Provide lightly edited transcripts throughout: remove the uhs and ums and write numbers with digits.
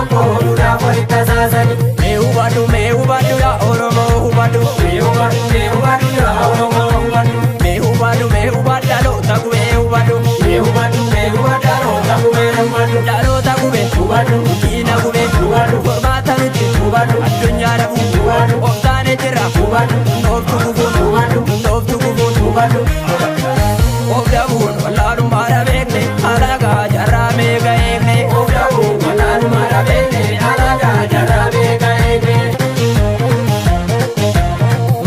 Tokko oduudhaaf walitti hasaasani. Mee hubadhu, mee hubadhu yaa Oromoo hubadhu. Mee hubadhu, mee hubadhu yaa Oromoo hubadhu. Mee hubadhu, mee hubadhu dhaloota qubee hubadhu. Mee hubadhu, mee hubadhu dhaloota qubee hubadhu. Dhaloota qubee Hubadhu. Diina qubee Hubadhu. Qormaata nuti Hubadhu. Addunyaa dhabu Hubadhu. Of taane jirra Hubadhu. Dhooftu gufuun Hubadhu. Dhooftu gufuun Hubadhu. Of dhabuun wallaalummaa beekne alagaa jarraa meeqa eegne. Of dhabuun wallaalummaa beekne alagaa jarraa meeqa eegne.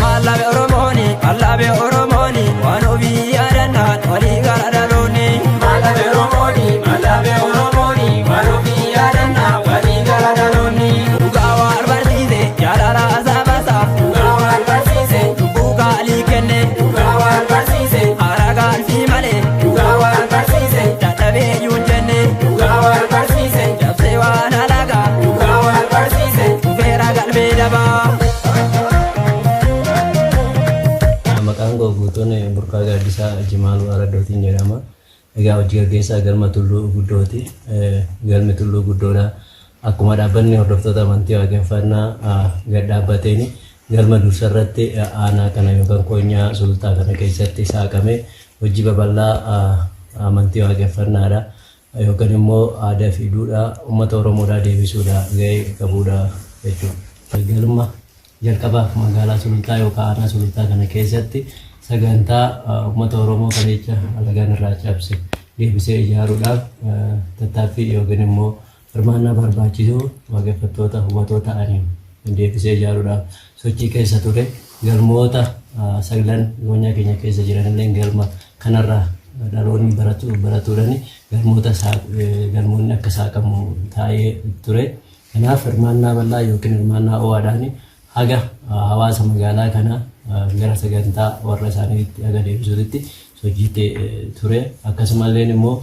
Mallabe Oromooni, mallabe Oromooni, waan ofii yaadannaan walii gara dhaloonni. Mallabe Oromooni, mallabe Oromooni, waan ofii yaadannaa walii gara dhaloonni. Dhugaa waan barsiise jaalala saba isaaf. Dhugaa waan barsiise, Lubbuu qaalii kenne dhugaa waan barsiise, haara gaalfii malee dhugaa waan barsiise, dadhabee iyyuu hin jenne dhugaa waan barsiise, cabsee waan alagaa dhugaa waan barsiise. dhufeera galmee dabaa. Maqaan koo guutuun Burqaa Gaaddisaa Jimaaluu Araddootiin jedhama. Egaa hojii gaggeessaa galma Tulluu Guddooti. Galmi Tulluu Guddoodha. Akkuma dhaabbanni hordoftoota amantii waaqeffannaa gad dhaabbateen galma dursa irratti aanaa kana yookaan koonyaa sulultaa kana keessatti saaqamee hojii babal'aa amantii waaqeffannaadha. Yookaan immoo aadaa fi duudhaa uummata Oromoodhaa deebisuudha gahee qabudha jechuudha. Galma jalqabaaf magaalaa Sulultaa yookaan aanaa Sulultaa kana keessatti sagantaa uummata Oromoo kaleecha alagaan irraa cabse deebisee ijaaruudhaaf tattaaffii yookiin immoo hirmaannaa barbaachisu waaqeffattoota hubatoo ta'aniin deebisee ijaaruudhaaf sochii keessa ture. Galmoota saglan goonyaa keenya keessa jiranillee galma kanarraa dhaloonni baratuudhaan galmoota galmoonni akka saaqamu taa'ee ture. Kanaaf hirmaannaa bal'aa yookiin hirmaannaa ho'aadhaan haga hawaasa magaalaa kanaa gara sagantaa warra isaaniitti haga deebisuutti sochii ture. Akkasumallee immoo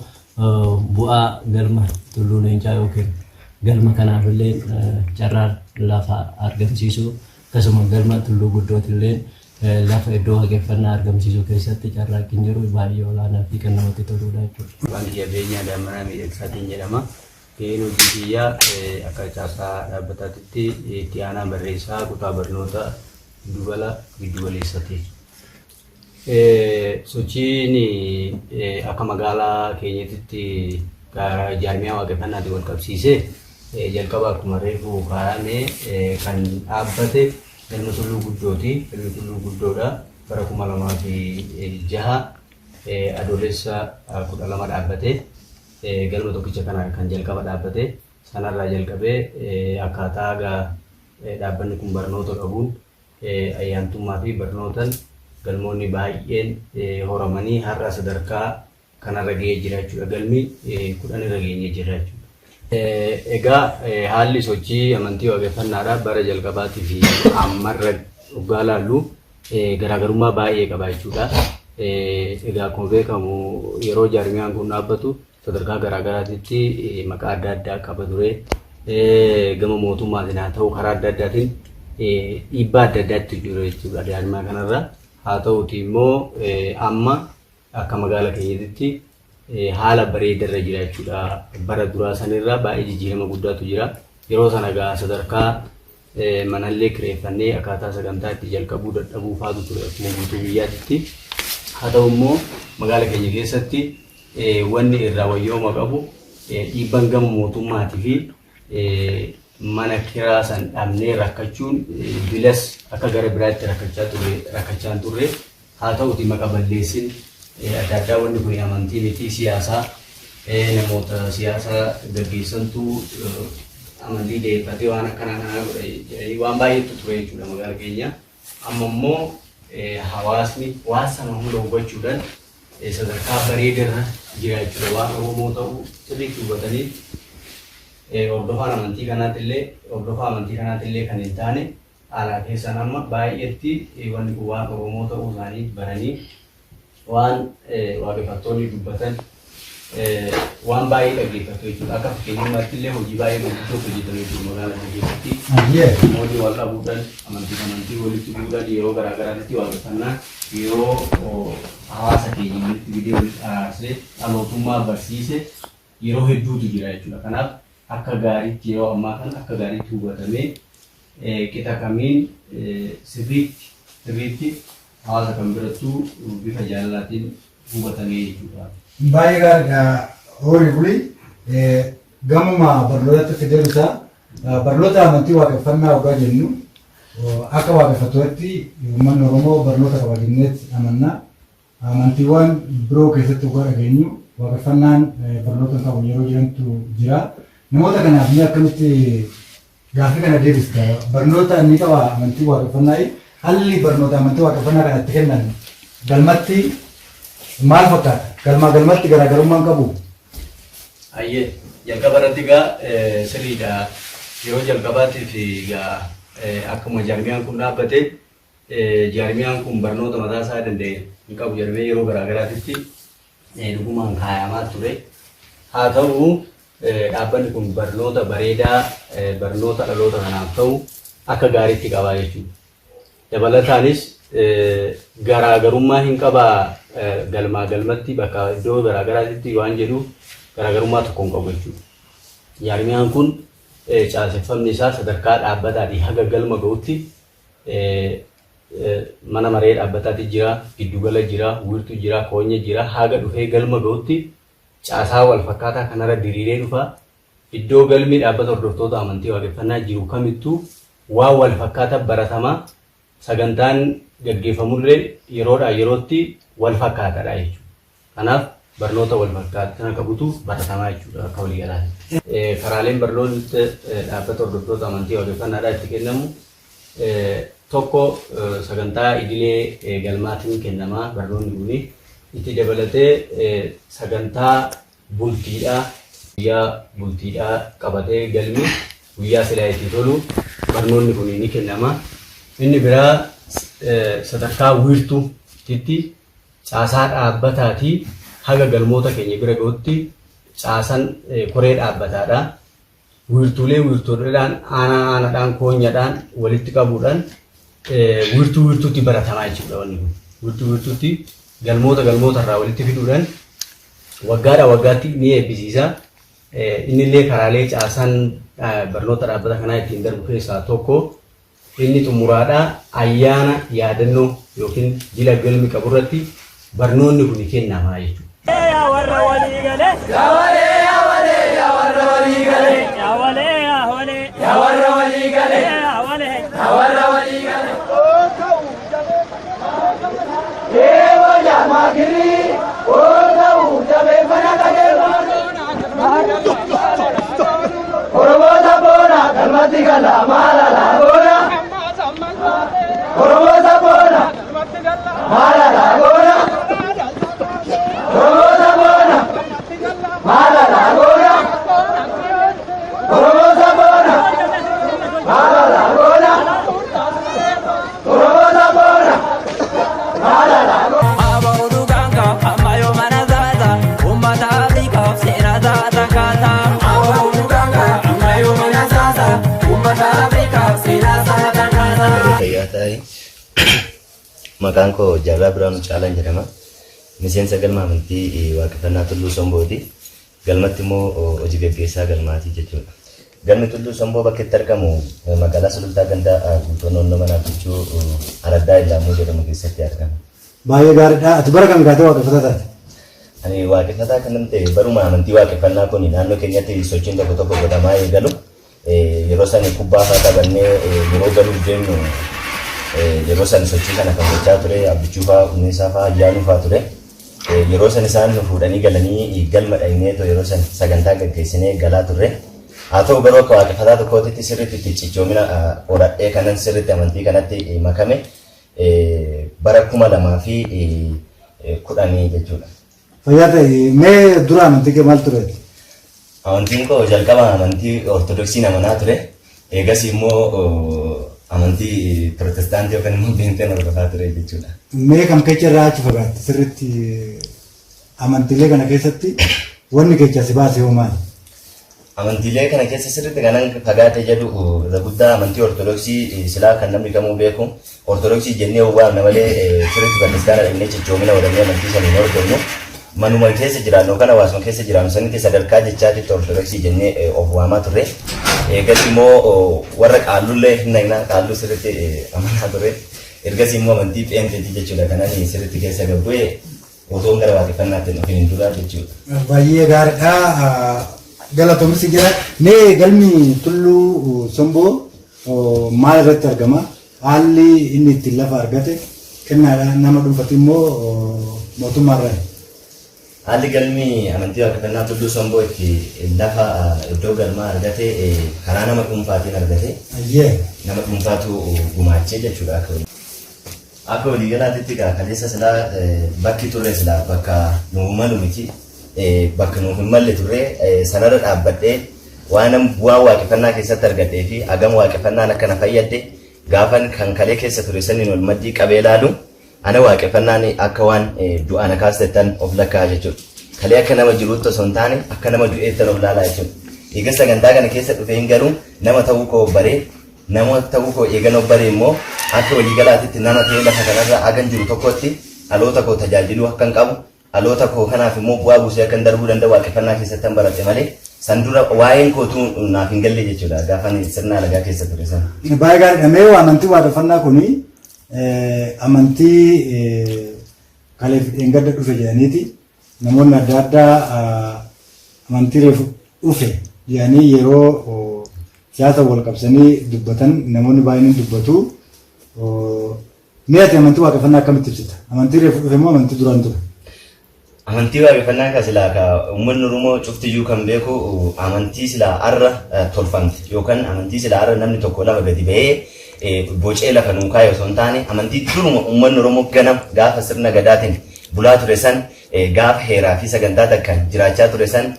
bu'aa galma Tulluu Leencaa yookiin galma kanaafillee carraa lafa argamsiisuu akkasuma galma Tulluu Guddootillee lafa iddoo waaqeffannaa argamsiisuu keessatti carraaqqiin jiru baay'ee olaanaa fi kan namatti toludha jechuudha. Maqaan kiyya Beenyaa Daammanaa Miidhagsaatiin jedhama. Gaheen hojii kiyyaa akka caasaa dhaabbataatitti itti aanaa barreessaa kutaa barnoota giddugala giddugaleessaati. Sochiin akka magaalaa keenyatitti jaarmiyaa waaqeffannaatiin wal qabsiisee jalqaba akkuma reefu kaa'ame kan dhaabbate galma Tulluu Guddooti. Galmi Tulluu Guddoodha. Bara 2006 Adoolessa 12 dhaabbate. Galma tokkicha kana kan jalqaba dhaabbate. Sanarraa jalqabee akkaataa dhaabbanni kun barnoota qabuun ayyaantummaa fi barnootan galmoonni baay'een horamanii har'a sadarkaa kanarra gahee jira jechuudha. Galmi 10 irra geenyee jirra jechuudha. Egaa haalli sochii amantii waaqeffannaadha bara jalqabaatii fi ammarra dhugaa laallu garaagarummaa baay'ee qaba jechuudha. Egaa akkuma beekamu yeroo jaarmiyaan kun dhaabbatu sadarkaa garaagaraatitti maqaa adda addaa qaba ture. Gama mootummaatiin haa ta'u karaa adda addaatiin dhiibbaa adda addaatti jiru jechuudha jaarmiyaa kanarra. Haa ta'uti immoo amma akka magaala keenyatti haala bareedarra jira jechuudha. Bara duraa sanirra baay'ee jijjiirama guddaatu jira. Yeroo sana egaa sadarkaa manallee kireeffannee akkaataa sagantaa itti jalqabuu dadhabuu faatu ture akkuma guutuu biyyaatti. Haa ta'u immoo magaala keenya keessatti wanni irraa wayyooma qabu dhiibban gama mootummaatii fi mana kiraa san dhabnee rakkachuun bilas akka gara biraatti rakkachaa turre rakkachaa hin turre. Haa ta'uti maqa balleessin adda addaa wanni kun amantii miti siyaasaa namoota siyaasaa gaggeessantu amantii deeffatee waan akkanaa kanaa godha jedhanii waan baay'eetu ture jechuudha magaala keenya. Amma immoo hawaasni waan sana hunda hubachuudhaan sadarkaa bareedarra jira jechuudha. Waan Oromoo ta'uu sirriitti hubatanii hordofaan amantii kanaatillee hordofaa amantii kanaatillee kan hin taane alaa keessaan amma baay'eetti wanni kun waan Oromoo ta'uu isaanii baranii waan waaqeffattoonni dubbatan waan baay'ee dhaggeeffatu jechuudha. Akka fakkeenyummaatti illee hojii baay'ee gurguddootu hojjetame jechuudha magaalaa kana keessatti. Namoonni wal dhabuudhaan amantii amantii walitti bu'uudhaan yeroo garaa garaatti waaqeffannaa yeroo hawaasa keenya walitti fidee walitti araarsee dhalootummaa barsiise yeroo hedduutu jira jechuudha. Kanaaf akka gaariitti yeroo ammaa kana akka gaariitti hubatamee qixa kamiin sirriitti sirriitti hawaasa kan birattuu bifa jaalalaatiin hubatamee jechuudha. Baay'ee gaariidha. Horii bulii gamuma barnootatti fideen isaa barnoota amantii waaqeffannaa waggaa jennu akka waaqeffattooti uummanni Oromoo barnoota qaba jenneetti amanna. Amantiiwwan biroo keessatti waggaa dhageenyu waaqeffannaan barnoota hin qabu yeroo jirantu jira. Namoota kanaaf ni akkamitti gaaffii kana deebista? Barnoota ni qaba amantii waaqeffannaa, haalli barnoota amantii waaqeffannaa kana itti kennan galmatti maal fakkaata? Galmaa galmatti garaagarummaan qabu? Ayyee, jalqaba irratti egaa sirriidha. Yeroo jalqabaatiif egaa akkuma jaarmiyaan kun dhaabbate, jaarmiyaan kun barnoota mataa isaa danda'e hin qabu jedhamee yeroo garaa garaatitti dhugumaan kaayamaa ture. Haa ta'u, dhaabbanni kun barnoota bareedaa, barnoota dhaloota kanaaf ta'u akka gaariitti qabaa jechuudha. Dabalataanis garaagarummaa hin qabaa galmaa galmatti bakka iddoo garaagaraatitti waan jedhuuf garaagarummaa tokko hin qabu jechuudha. Jaarmiyaan kun caaseffamni isaa sadarkaa dhaabbataatii haga galma ga'utti mana maree dhaabbataati jira, giddugala jira, wiirtuu jira, koonya jira, haga dhufee galma ga'utti caasaa wal fakkaataa kanarra diriiree dhufa. Iddoo galmi dhaabbata hordoftoota amantii waaqeffannaa jiru kamittuu waan wal fakkaataa baratamaa, sagantaan gaggeeffamullee yeroodhaa yerootti wal fakkaataadha jechuudha. Kanaaf barnoota wal fakkaataa qabutu baratamaa jechuudha akka waliigalaatti. Karaaleen barnoonni dhaabbata hordoftoota amantii waaqeffannaadhaa itti kennamu tokko sagantaa idilee galmaatiin kennamaa barnoonni kuni. Itti dabalatee sagantaa bultiidhaa, guyyaa bultiidhaa qabatee galmi guyyaa silaa itti tolu barnoonni kun ni kennama. Inni biraa sadarkaa wiirtuutti caasaa dhaabbataatii haga galmoota keenya bira ga'utti caasan koree dhaabbataadha. Wiirtuulee wiirtuudhaan, aanaa aanaadhaan, koonyaadhaan walitti qabuudhaan wiirtuu wiirtuutti baratamaa jechuudha wanni kun. Wiirtuu wiirtuutti galmoota galmoota irraa walitti fiduudhaan waggaadhaa waggaatti ni eebbisiisa. Innillee karaalee caasaan barnoota dhaabbata kanaa ittiin darbu keessaa tokko. Inni xumuraadhaa ayyaana yaadannoo yookiin jila galmi qabu irratti barnoonni kun kennamaa jechuudha. Yaa warra walii galee. Yaa walee yaa walee yaa warra walii galee. Yaa walee yaa walee. Yaa warra walii galee. Yaa walee. Yaa warra walii galee. Oromoota boona galmatti gala maalala boona. Oromoota boona maalala boona. Oromoota boona maalala boona. Oromoota boona maalala boona. Oromoota boona maalala boona. Aba'u dhugaanka amma yoo mana zaata uummata Afrikaaf seera zaata kaata. Aba'u dhugaanka amma yoo mana zaata uummata Afrikaaf seera zaata kaata. Fayyaa ta'e. Maqaan koo Jaarraa Biraanuu Caalaan jedhama. Miseensa galma amantii waaqeffannaa Tulluu Sombooti. Galmatti immoo hojii gaggeessaa galmaatii jechuudha. Galmi Tulluu Somboo bakki itti argamu magaalaa Sulultaa ganda Guutoo Noonnoo Manaa Bichuu Araddaa Illaamuu jedhamu keessatti argama. Baay'ee gaariidha. Ati bara kam kaatee waaqeffataa taate? Ani waaqeffataa kanan ta'e baruma amantii waaqeffannaa kun naannoo keenyatti sochiin tokko tokko godhamaa eegalu, yeroo sani kubbaa fa'aa taphannee yeroo galuuf deemnu, yeroo san sochii kana kan gochaa ture Abbichuu fa'aa, Humneessaa fa'aa, Ayyaanuu fa'aa ture. Yeroo san isaan nu fuudhanii galanii galma dhaqneetoo yeroo san sagantaa gaggeessinee galaa turre. Haa ta'u garuu akka waaqeffataa tokkootitti sirriitti itti cichoomina horadhee kanan sirriitti amantii kanatti makame bara 2010 jechuudha. Fayyaa ta'e. Mee dura amantii kee maal ture? Amantiin koo jalqaba amantii Ortodoksiin amanaa ture. Eegas immoo amantii Pirotestaantii yookaan immoo Beenteen hordofaa ture jechuudha. Mee kam keessa irraa achi fagaatte? Sirriitti amantiilee kana keessatti wanni keessa si baase hoo maali? Amantiilee kana keessa sirriitti kanan fagaate jedhu irra guddaa amantii Ortodoksii, silaa kan namni kamuu beeku Ortodoksii jennee waamna malee sirriitti bataskaana dhaqnee cichoomina godhannee amantii sana hin hordofnu. Manuma keessa jiraannu yookaan hawaasuma keessa jiraannu sanitti sadarkaa jechaatitti Ortodoksii jennee of waamaa turre. Eegas immoo warra qaallullee hin naqnaa qaalluu sirriitti amanaa ture. Ergasii immoo amantii pheenxeeti jechuudha kanan sirriitti keessa gad bu'e otoon gara waaqeffannaatti hin dhufin hin dura jechuudha. Baay'ee gaariidha. Galatoomi si jira. Mee galmi Tulluu Somboo maal irratti argama? Haalli inni ittiin lafa argate kennaadha nama dhuunfati immoo mootummaa irraa. Haalli galmi amantii waaqeffannaa Tulluu Somboo itti lafa iddoo galmaa argate karaa nama dhuunfaatiin argate. Nama dhuunfaatu gumaachee jechuudha akka walii. Akka waliigalaatitti egaa kaleessa silaa bakki turre silaa bakka nuuf malu miti. Bakka nuuf hin malle turre sanarra dhaabbadhee waanan bu'aa waaqeffannaa keessatti argadhee fi hagam waaqeffannaan akka na fayyadde gaafan kan kalee keessa ture saniin wal maddii qabee ilaalu ana waaqeffannaan akka waan du'aa na kaastettan of lakkaa'a jechuudha. Kalee akka nama jiruutti osoo hin taane akka nama du'eettan of laalaa jechuudha. Eega sagantaa kana keessa dhufeen garuu nama ta'uu koo baree nama ta'uu koo eegan of baree immoo akka waliigalaatitti nama ta'ee lafa kanarra hagan jiru tokkotti dhaloota koo tajaajiluu akkan qabu dhaloota koo kanaaf immoo bu'aa buusee akkan darbuu danda'u waaqeffannaa keessattan baradhe malee san dura waa'een kootuu naaf hin galle jechuudha gaafan sirna alagaa keessa ture sana. Baay'ee gaariidha. Mee amantii waaqeffannaa kuni amantii kaleef dheengadda dhufe jedhaniiti namoonni adda addaa amantii reefu dhufe jedhanii yeroo siyaasa wal qabsanii dubbatan namoonni baay'een ni dubbatu. Mee ati amantii waaqeffannaa akkamitti ibsita? Amantii reefu dhufe moo amantii duraan ture? Amantii waaqeffannaa ka silaa ka uummanni Oromoo cuftiyyuu kan beeku amantii silaa arra tolfamte yookaan amantii silaa arra namni tokko lama gadi bahee bocee lafa nuu kaa'e osoo hin taane amantii duruma uummanni Oromoo ganama gaafa sirna gadaatiin bulaa ture san gaafa heeraa fi sagantaa takkaan jiraachaa ture san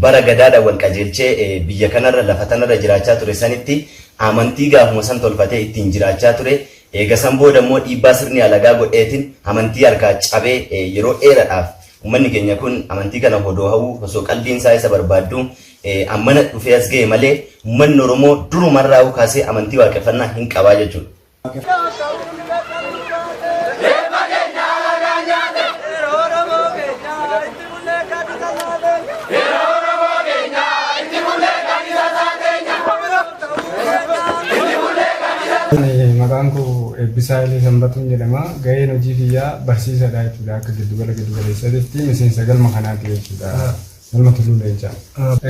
bara gadaadhaan wal qajeelchee biyya kanarra lafa tanarra jiraachaa ture sanitti amantii gaafuma san tolfatee ittiin jiraachaa ture. Eega san booda immoo dhiibbaa sirni alagaa godheetiin amantii harkaa cabee yeroo dheeradhaaf ummanni keenya kun amantii kana hodoo hawuu osoo qalbiin isaa isa barbaaddu ammana dhufee as ga'e malee ummanni Oromoo durumarraa'uu kaasee amantii waaqeffannaa hin qabaa jechuudha. Maqaan koo Eebbisaa Hayilee Sanbatuun jedhama. Gaheen hojii kiyyaa barsiisaadha jechuudha. Akka giddugala giddugaleessaatti miseensa galma kanaati jechuudha. Galma Tulluu Leencaa.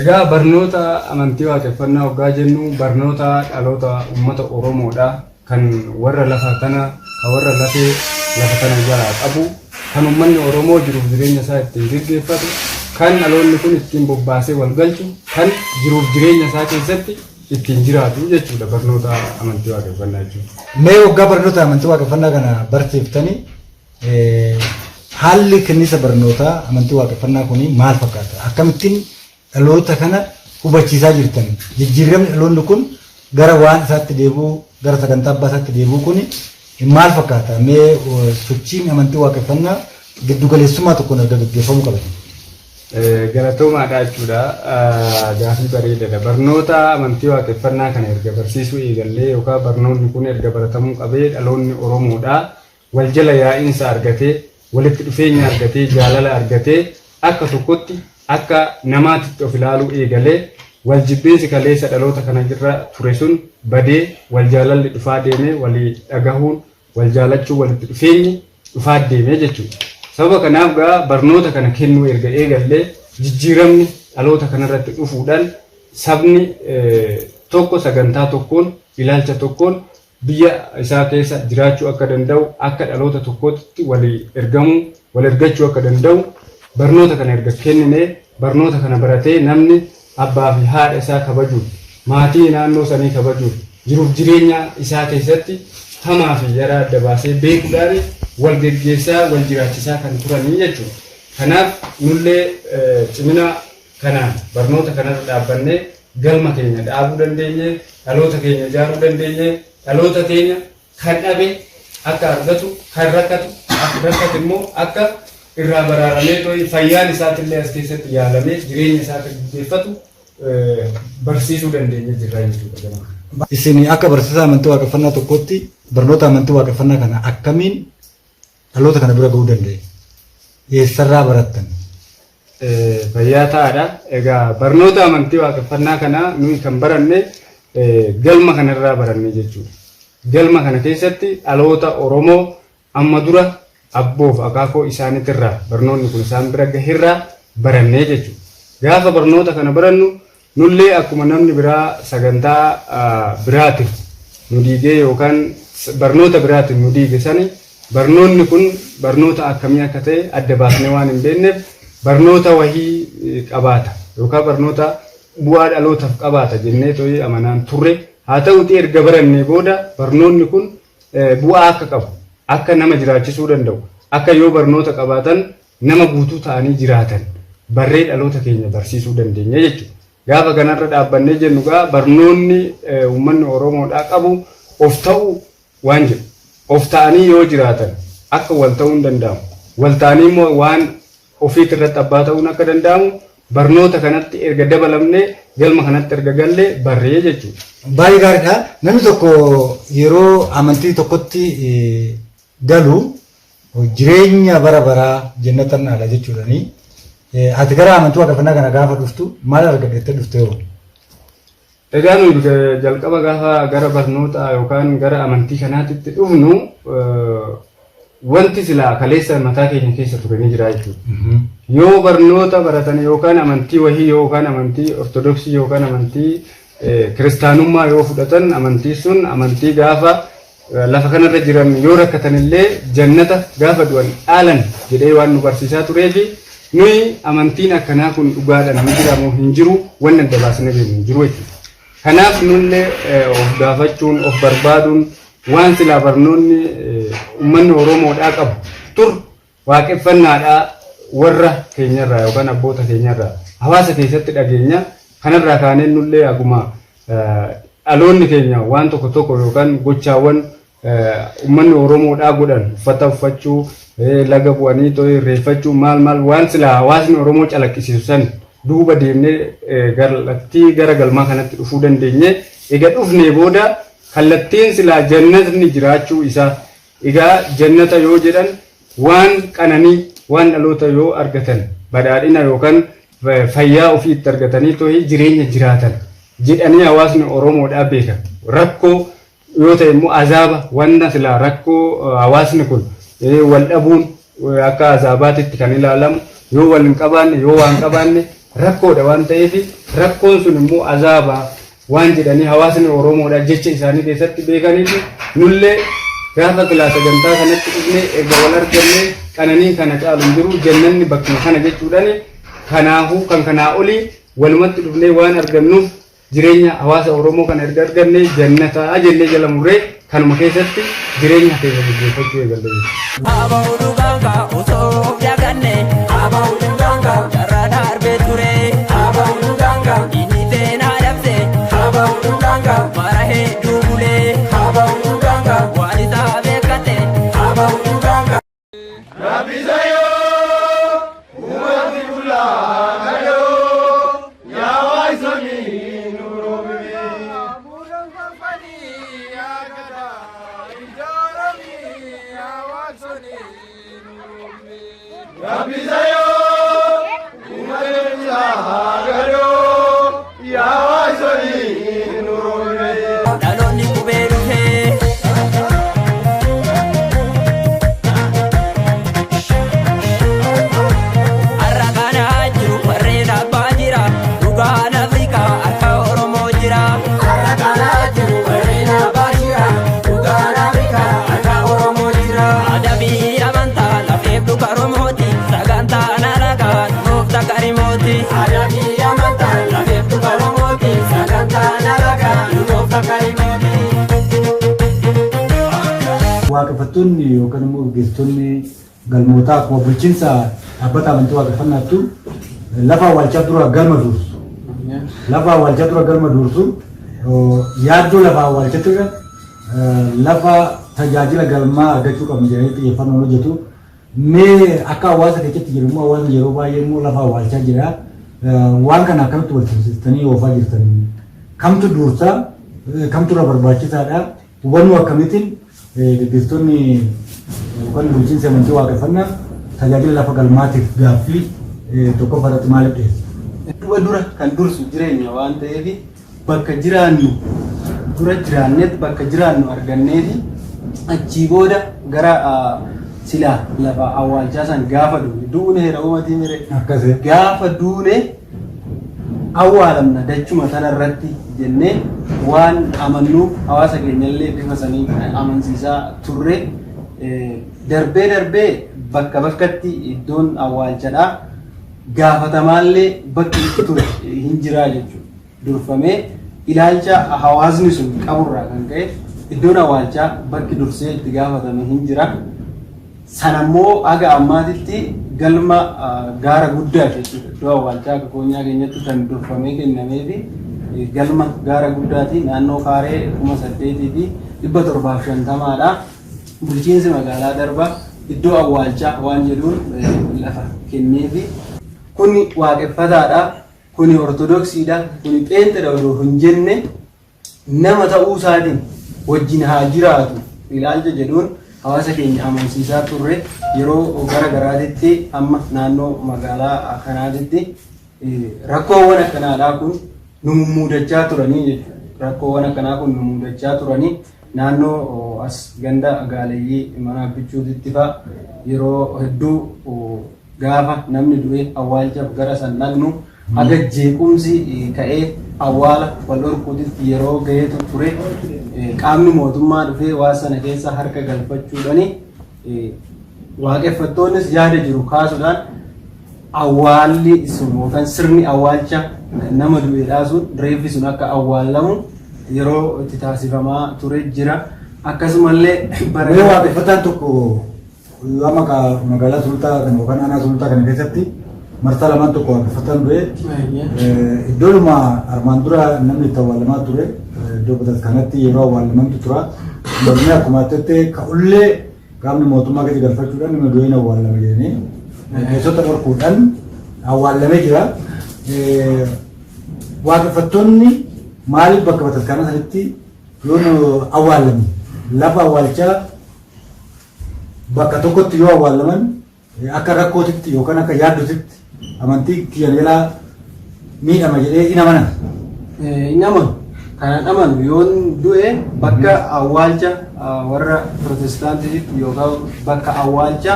Egaa barnoota amantii waaqeffannaa hoggaa jennu barnoota dhaloota uummata Oromoodha. Kan warra lafa tana kan warra lafee lafa tana jalaa qabu kan uummanni Oromoo jiruuf jireenya isaa ittiin geggeeffatu kan dhaloonni kun ittiin bobbaasee wal galchu kan jiruuf jireenya isaa keessatti ittiin jiraatu jechuudha barnoota amantii waaqeffannaa jechuudha. Mee waggaa barnoota amantii waaqeffannaa kana barsiiftanii haalli kennisa barnootaa amantii waaqeffannaa kun maal fakkaata? Akkamittiin dhaloota kana hubachiisaa jirtan? Jijjiiramni dhaloonni kun gara waan isaatti deebi'uu gara sagantaa abbaa isaatti deebi'uu kun maal fakkaata? Mee sochiin amantii waaqeffannaa giddugaleessummaa tokkoon erga gaggeeffamuu qaba. Galatoomaadha jechuudha. Gaafii bareedaadha. Barnoota amantii waaqeffannaa kana erga barsiisuu eegallee yookaan barnoonni kun erga baratamuu qabee dhaloonni Oromoodha. Wal jala yaa'iinsa argatee, walitti dhufeenya argatee, jaalala argatee akka tokkotti akka namaatitti of ilaaluu eegalee wal jibbiinsi kaleessa dhaloota kana irra ture sun badee wal jaalalli dhufaa deemee walii dhagahuun wal jaalachuu walitti dhufeenyi dhufaa deemee jechuudha. Sababa kanaaf gaa barnoota kana kennuu erga eegallee jijjiiramni dhaloota kanarratti dhufuudhaan sabni tokko sagantaa tokkoon ilaalcha tokkoon biyya isaa keessa jiraachuu akka danda'u akka dhaloota tokkootti walii ergamuu wal ergachuu akka danda'u barnoota kana erga kenninee barnoota kana baratee namni abbaa fi haadha isaa kabajuun maatii naannoo sanii kabajuun jiruuf jireenya isaa keessatti hamaa fi yaraa adda baasee beekuudhaan wal geggeessaa wal jiraachisaa kan turanii jechuudha. Kanaaf nullee cimina kanaan barnoota kanarra dhaabbannee galma keenya dhaabuu dandeenye dhaloota keenya ijaaruu dandeenye dhaloota keenya kan dhabe akka argatu kan rakkatu akka rakkate immoo akka irraa baraaramee too'i fayyaan isaatillee as keessatti yaalamee jireenya isaa akka gaggeeffatu barsiisuu dandeenye jirra jechuudha gama kana. Isin akka barsiisaa amantii waaqeffannaa tokkootti barnoota amantii waaqeffannaa kana akkamiin dhaloota kana bira ga'uu danda'e? Eessarraa barattan? Fayyaa ta'aadha. Egaa barnoota amantii waaqeffannaa kana nuyi kan baranne galma kanarraa baranne jechuudha. Galma kana keessatti dhaloota Oromoo amma dura abboof akaakoo isaaniitirraa barnoonni kun isaan bira gaherraa barannee jechuudha. Gaafa barnoota kana barannu nullee akkuma namni biraa sagantaa biraatiin nu diigee yookaan barnoota biraatiin nu diige sani, barnoonni kun barnoota akkamii akka ta'e adda baasnee waan hin beekneef, barnoota wahii qabaata yookaan barnoota bu'aa dhalootaaf qabaata jennee to'ii amanaan turre. Haa ta'uti, erga barannee booda barnoonni kun bu'aa akka qabu, akka nama jiraachisuu danda'u, akka yoo barnoota qabaatan nama guutuu ta'anii jiraatan barree dhaloota keenya barsiisuu dandeenya jechuudha. Gaafa kanarra dhaabbannee jennu gaa, barnoonni uummanni Oromoodhaa qabu of ta'uu waan jedhu, of ta'anii yoo jiraatan akka wal ta'uu hin danda'amu. Wal ta'anii immoo waan ofiit irratti abbaa ta'uun akka danda'amu barnoota kanatti erga dabalamnee, galma kanatti erga gallee barree jechuudha. Baay'ee gaariidha. Namni tokko yeroo amantii tokkotti galu jireenya bara baraa jannatan dhaala jechuudhani. Ati gara amantii waaqeffannaa kana gaafa dhuftu maal argattee dhufte hoo? Egaa nuyi jalqaba gaafa gara barnoota yookaan gara amantii kanaatitti dhufnu, wanti silaa kaleessa mataa keenya keessa ture ni jira jechuudha. Yoo barnoota baratan yookaan amantii wahii yookaan amantii Ortodoksii yookaan amantii Kiristaanummaa yoo fudhatan, amantii sun amantii gaafa lafa kanarra jiran yoo rakkatan illee jannata gaafa du'an dhaalan jedhee waan nu barsiisaa tureefi, nuyi amantiin akkanaa kun dhugaadhaan ni jira moo hin jiru wanni adda baasnee beeknu hin jiru jechuudha. Kanaaf nullee of gaafachuun, of barbaaduun, waan silaa barnoonni uummanni Oromoodhaa qabu tur waaqeffannaadhaa warra keenyarraa yookaan abboota keenyarraa hawaasa keessatti dhageenya kanarraa kaaneen, nullee akkuma dhaloonni keenya waan tokko tokko yookaan gochaawwan uummanni Oromoodhaa godhan, uffata uffachuu, laga bu'anii too'ee irreeffachuu, maal maal, waan silaa hawaasni Oromoo calaqqisiisu san duuba deemnee kallattii gara galmaa kanatti dhufuu dandeenye. Egaa dhufnee booda kallattiin silaa jannatni jiraachuu isaa, egaa jannata yoo jedhan waan qananii, waan dhaloota yoo argatan badhaadhina yookaan fayyaa ofii itti argatanii too'ee jireenya jiraatan jedhanii hawaasni Oromoodhaa beekan. Rakkoo yoo ta'e immoo azaaba, wanna silaa rakkoo hawaasni kun wal dhabuun akka azaabaatitti kan ilaalamu, yoo wal hin qabaanne, yoo waan qabaanne rakkoodha waan ta'eef, rakkoon sun immoo azaaba waan jedhanii hawaasni Oromoodha jecha isaanii keessatti beekaniif, nullee gaafa silaa sagantaa kanatti dhufnee erga wal arganne, qananiin kana caalu hin jiru, jannanni bakkuma kana jechuudhaan, kanaafuu kan kanaa olii walumatti dhufnee waan argannuuf, jireenya hawaasa Oromoo kana erga arganne jannataa jennee jala murree kanuma keessatti jireenya keenya gaggeeffachuu eegalle jechuudha. Aba'u dhugaanka osoo of daganne, aba'u dhugaanka carraa darbee ture, aba'u dhugaanka inni seenaa dabse, aba'u dhugaanka bara hedduu bulee, aba'u dhugaanka waan isaa beekate, aba'u dhugaanka. Rabbisayyoo uummatni bulaa kadhoo yaa waayisanii nuuroomi. Muudaan falfalii yaa gadaa ijaaramii yaa waaqsanii nuuroomi. Rabbisayyoo uummatni bulaa kadhoo yaa waayisanii nuuroomi. Dhaloonni qubee dhufee. Har'a kanaa jiru warreen abbaa jira, dhugaan Afrikaa harka Oromoo jira. Har'a kanaa jiru warreen abbaa jira, dhugaan Afrikaa harka Oromoo jira. Adabii amantaa lafeef dhuga Oromooti, sagantaan alagaa nuuf takarimooti. Adabii amantaa lafeef dhuga Oromooti, sagantaan alagaa nuuf takarimooti. Waaqeffattoonni yookaan immoo gaggeessitoonni galmootaa akkuma bulchiinsa dhaabbata amantii waaqeffannaattu lafa awwaalchaa dura galma dursu. Lafa awwaalchaa dura galma dursu, yaaddoo lafa awwaalchatti irra lafa tajaajila galmaa argachuu qabnu jedhanii xiyyeeffannoon hojjetu. Mee akka hawaasa keessatti jiru immoo, hawaasni yeroo baay'ee immoo lafa awwaalchaa jira. Waan kana akkamitti wal simsiistanii oofaa jirtan? Kamtu dursa? Kamtu irra barbaachisaadha? Hubannoo akkamiitiin gaggeessitoonni yookaan bulchiinsi amantii waaqeffannaa tajaajila lafa galmaatiif gaaffii Tokkoffaa irratti maaliif dhiyeessa? Du'a dura kan dursu jireenya waan ta'eef bakka jiraannu dura jiraanneet bakka jiraannu arganneeti achii booda gara silaa lafa awwaalchaa san gaafa duune duune heera uumatii mire gaafa duune awwaalamna dachuma tanarratti jennee waan amannuuf hawaasa keenyallee bifa sanii amansiisaa turre. Darbee darbee bakka bakkatti iddoon awwaalchadha. Gaafatamaallee bakki itti ture hin jiraa jechuudha. Durfamee ilaalcha hawaasni sun qaburraa kan ka'e iddoon awwaalchaa bakki dursee itti gaafatame hin jira. Sanammoo haga ammaatitti galma gaara guddaa jechuudha. Iddoo awwaalchaa akka koonyaa keenyatti kan durfamee kennamee fi galma gaara guddaati. Naannoo kaaree 8750dha. Bulchiinsi magaalaa Darbaa iddoo awwaalchaa waan jedhuun lafa kenneefi. Kuni waaqeffataadha, kuni ortodoksiidha, kuni pheenxedha odoo hin jenne nama ta'uu isaatiin wajjin haa jiraatu ilaalcha jedhuun hawaasa keenya amansiisaa turre. Yeroo gara garaatitti amma naannoo magaalaa kanaatitti rakkoowwan akkanaadhaa kun nu mummudachaa turanii jechuudha. Rakkoowwan akkanaa kun nu mummudachaa turanii naannoo as ganda gaaleeyyii mana abbichuutitti fa'a yeroo hedduu gaafa namni du'e awwaalchaaf gara san dhaqnu haga jeequmsi ka'ee awwaala wal dhorkuutitti yeroo gaheetu ture. Qaamni mootummaa dhufee waan sana keessa harka galfachuudhani waaqeffattoonnis yaada jiru kaasuudhaan awwaalli sun yookaan sirni awwaalcha nama du'eedhaa sun reeffi sun akka awwaallamu yeroo itti taasifamaa ture jira. Akkasumallee bara Mee waaqeffataan tokko amma magaalaa Sulultaa kana yookaan aanaa Sulultaa kana keessatti marsaa lamaan tokko waaqeffataan du'e iddoodhuma armaan dura namni itti awwaalamaa ture iddoo bataskaanatti yeroo awwaalamantu tura. Mormii akkuma jettee ka'ullee qaamni mootummaa gadi galfachuudhaan nama du'een awwaalama jedhanii keessota dhorkuudhaan awwaalamee jira. Waaqeffattoonni maaliif bakka bataskaanaa sanitti yoo nu awwaalamu lafa awwaalchaa bakka tokkotti yoo awwaalaman akka rakkootitti yookaan akka yaaddotitti amantii kiyyan jalaa miidhama jedhee hin amanan. Hin amanu. Kanan amanu yoon du'e bakka awwaalcha warra Pirotestaantiitti yookaan bakka awwaalcha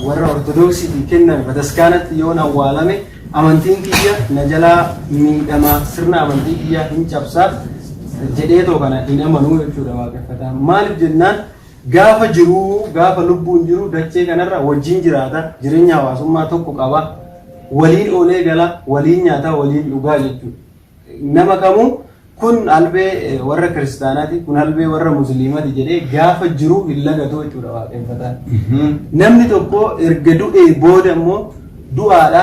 warra Ortodoksiitti kenname bataskaanatti yoon awwaalame amantiin kiyya na jalaa miidhama, sirna amantii kiyya hin cabsa jedheetoo kana hin amanuu jechuudha waaqeffataa. Maaliif jennaan gaafa jiruu gaafa lubbuun jiru dachee kanarra wajjin jiraata, jireenya hawaasummaa tokko qaba, waliin oolee gala, waliin nyaata, waliin dhugaa jechuudha. Nama kamuu kun albee warra kiristaanaati, kun albee warra musliimaati jedhee gaafa jiru hin lagatu jechuudha waaqeffataan. Namni tokko erga du'ee booda immoo du'aadha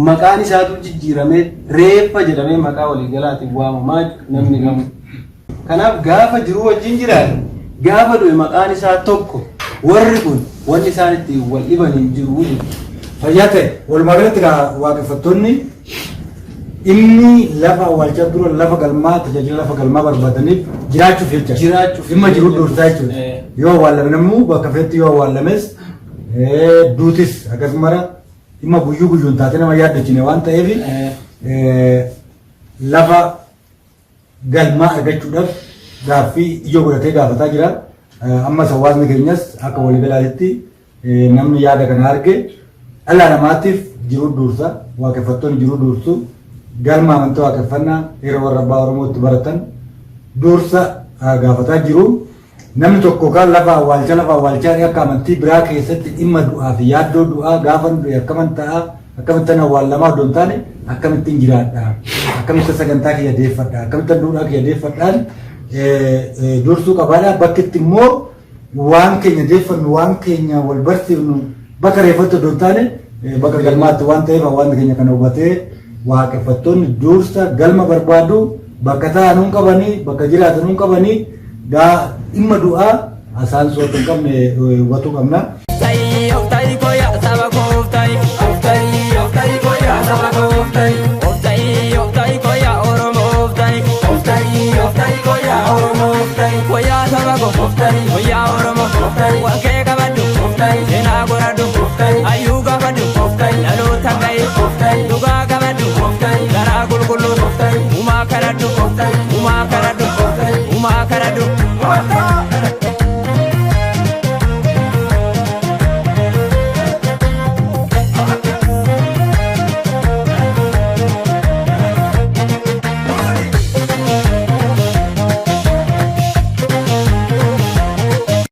maqaan isaatu jijjiiramee reeffa jedhamee maqaa waliigalaatiin waamamaa namni kamuu. Kanaaf gaafa jiruu wajjin jiraate gaafa du'e maqaan isaa tokko, warri kun wanni isaan ittiin wal dhiban hin jiru jechuudha. Fayyaa ta'e. Walumaa galatti egaa waaqeffattoonni inni lafa awwaalchaa dura lafa galmaa tajaajila lafa galmaa barbaadaniif jiraachuuf jecha. Jiraachuuf. Dhimma jiruu dursaa jechuudha. Yoo awwaalame namuu bakka feetti yoo awwaalames duutis akkasumara dhimma guyyuu guyyuun taatee nama yaaddachine waan ta'eef lafa galmaa argachuudhaaf gaaffii ijoo godhatee gaafataa jira. Ammas hawaasni keenyas akka waliigalaatti namni yaada kana arge dhala namaatiif jiruu dursa, waaqeffattoonni jiruu dursu, galma amantaa waaqeffannaa heera warra abbaa Oromootti baratan dursa gaafataa jiru. Namni tokko kan lafa awwaalchaa lafa awwaalchaa akka amantii biraa keessatti dhimma du'aa fi yaaddoo du'aa gaafa du'e akkaman ta'a, akkamittan awwaalamaa odoo hin taane akkamittiin jiraadha, akkamittan sagantaa kiyya deeffadha, akkamittan duudhaa kiyya deeffadhaan dursuu qabaadha. Bakki itti immoo waan keenya deeffannu, waan keenya wal barsiifnu bakka reeffatti odoo hin taane bakka galmaatti waan ta'eef hawaasni keenya kana hubatee waaqeffattoonni dursa galma barbaadu, bakka taa'an hin qabanii, bakka jiraatan hin qabanii, dhimma du'aa asaan soota hin qabne hubatuu qabna. Of ta'i saba koo of ta'i, of ta'i, of ta'i koyaa saba koo of ta'i, of ta'i, of ta'i koyaa Oromoo of ta'i, of ta'i, of ta'i koyaa Oromoo of ta'i, koyaa saba koo of ta'i, koyaa Oromoo of ta'i, waan kee qabadhu of ta'i, seenaa godhadhu of ta'i, hayyuu gaafadhu of ta'i, dhaloota. kadhadhu uumaa kadhadhu uumaa kadhadhu.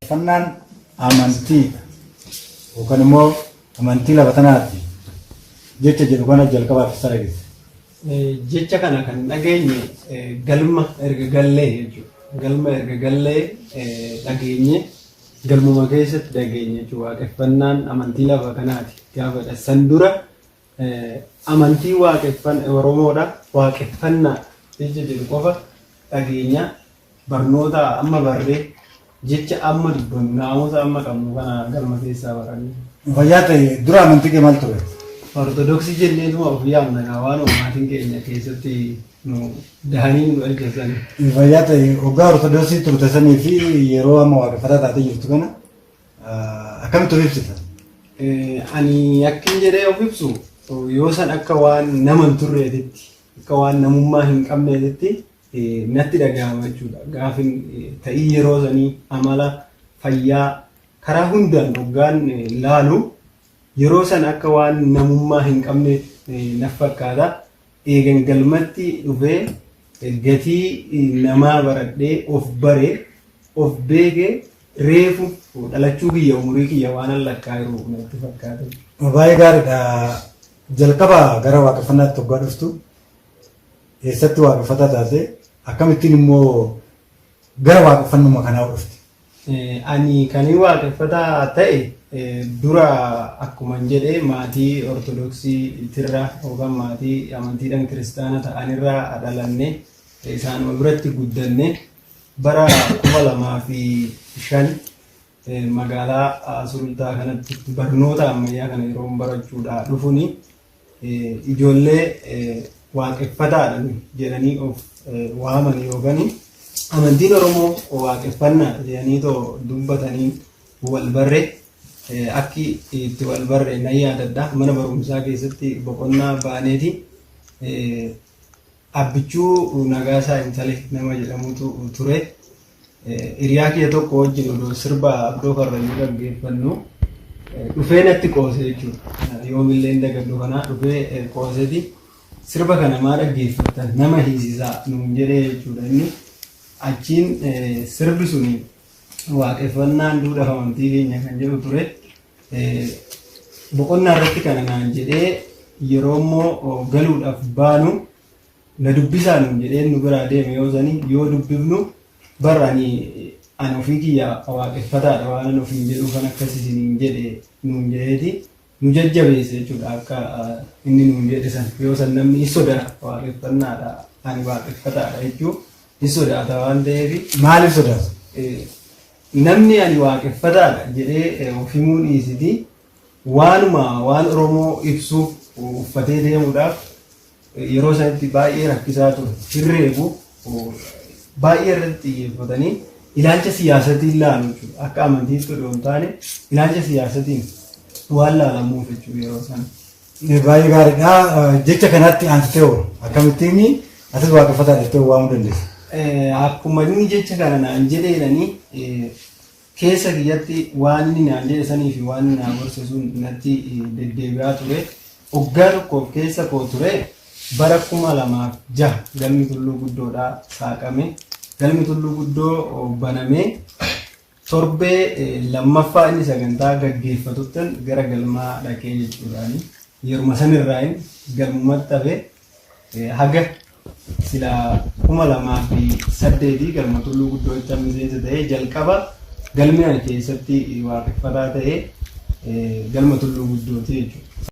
Uffannaan amantii yookaan immoo amantii lafa tanaati jecha jedhu kana jalqabaaf isa dhageesse. Jecha kana kan dhageenye galma erga gallee jechuudha. Galma erga gallee dhageenye galmuma keessatti dhageenye jechuudha. Waaqeffannaan amantii lafa kanaati gaafadha. San dura amantii Oromoodha. Waaqeffannaa jecha jedhu qofa dhageenya barnoota amma barree jecha amma dubbannu naamusa amma qabnu kana galma keessaa baranne. Fayyaa ta'e dura amantii kee maal ture? Ortodoksii jenneetuma of yaamna waan maatiin keenya keessatti nu dahanii nu dhalcheessan. Fayyaa ta'e hoggaa ortodoksii turte sanii fi yeroo amma waaqeffataa taatee jirtu kana akkamitti of ibsita? Ani akkin jedhee of ibsu yoo san akka waan nama hin turreetitti akka waan namummaa hin qabneetitti natti dhagahama jechuudha. Gaafin ta'ii yeroo sanii amala fayyaa karaa hundaan hoggaan laalu yeroo san akka waan namummaa hin qabne na fakkaata. Eegan galmatti dhufee gatii namaa baradhee of baree of beekee reefu dhalachuu kiyya umurii kiyya waan lakkaa jiru natti fakkaata. Baay'ee gaariidha. Jalqaba gara waaqeffannaatti hoggaa dhuftu eessatti waaqeffataa taate akkamittiin immoo gara waaqeffannuma kanaa dhufte? Ani kan waaqeffataa ta'e dura akkuma jedhee maatii ortodoksii tirra yookaan maatii amantiidhaan kiristaana ta'anirraa dhalanne isaanuma biratti guddanne bara 2005 magaalaa Sulultaa kanatti barnoota ammayyaa kana yeroo barachuudhaa dhufuni ijoollee waaqeffataadha jedhanii of waaman yookaan amantiin Oromoo waaqeffannaa jedhanii too dubbatanii wal barre akki itti wal barre nan yaadadha. Mana barumsaa keessatti boqonnaa baaneeti. Abbichuu Nagaasaa Intale nama jedhamutu ture. Hiriyaa kiyya tokko wajjin odoo sirba Abdoo Karrayyuu dhaggeeffannu dhufee natti qoose jechuudha. Yoomillee hin dagadhu kana dhufee qooseeti. Sirba kana maa dhaggeeffattan nama hiisisaa nuun jedhee jechuudha inni. Achiin sirbi suni waaqeffannaan duudhaa amantii keenya kan jedhu ture. Boqonnaa irratti kana naan jedhee yeroo immoo galuudhaaf baanu na dubbisaa nuun jedhee nu biraa deeme yoo sani yoo dubbifnu barra ani ofii kiyya waaqeffataadha waan ani ofiin jedhu kan akkas isiniin jedhe nuun jedheeti nu jajjabeesse jechuudha akka inni nuun jedhe san yoo san namni hin sodaata waaqeffannaadha ani waaqeffataadha jechuu hin sodaata waan ta'eef. Maaliif sodaata? Namni ani waaqeffataadha jedhee of himuu dhiisiti waanuma waan Oromoo ibsuuf uffatee deemuudhaaf yeroo sanatti baay'ee rakkisaa ture. Hirreebu baay'ee irratti xiyyeeffatanii ilaalcha siyaasatiin laalu jechuudha. Akka amantiitti odoo hin taane ilaalcha siyaasatiin waan laalamuuf jechuudha yeroo sana. Baay'ee gaariidha. Jecha kanatti aansitee hoo akkamittiin atis waaqeffataa jettee waamuu dandeessa? Akkuma inni jecha kana naan jedheenani keessa kiyyatti waan inni naan jedhe sanii fi waan inni naan gorse sun natti deddeebi'aa ture. Waggaa tokkoof keessa koo ture bara 2006 galmi tulluu guddoodhaa saaqame. Galmi tulluu guddoo banamee torbee lammaffaa inni sagantaa gaggeeffatuttan gara galmaa dhaqee jechuudhaani. Yeruma sanirraayin galmumatti hafe haga sila 2008 galma tulluu guddoo itti miseensa ta'ee jalqaba galmi ani keessatti waaqeffataa ta'ee galma tulluu guddooti jechuudha.